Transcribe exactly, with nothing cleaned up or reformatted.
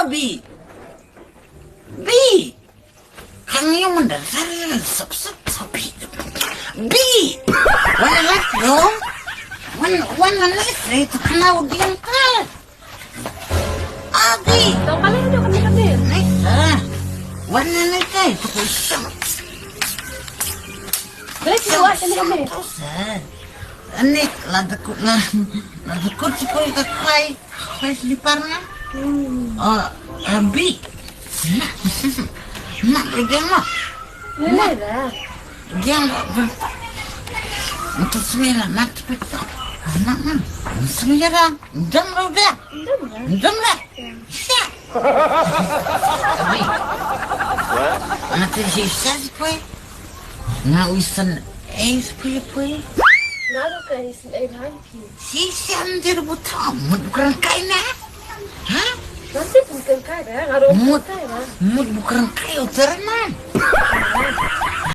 Bi. Bi. Kan yung mandar sar sap sap sapi. Bi. Wan anak yo. Wan wan anak itu kena udian ka. Abi. Tau kali aja kan kena. Nisa. Wan anak itu kusang. Boleh sih wah sini kami. Anik la dekut la la dekut si koi ka kai kai slipar nga. Oh, abi. Nak nak dia mah. Lele dah. Dia mah. Untuk sini lah nak cepet. Nak nak. Sini dah. Jam lo dah. Jam dah. Jam dah. Siap. Abi. Nak sisa si koi. Nga wisan eh sepoi-poi. Nga ruh ka isn't eh bhan ki. Shisha ndir buta mut bukan kai na. Ha? Nanti pun kan kai dah, nga ruh mut kai dah. Mut bukan kai utar man.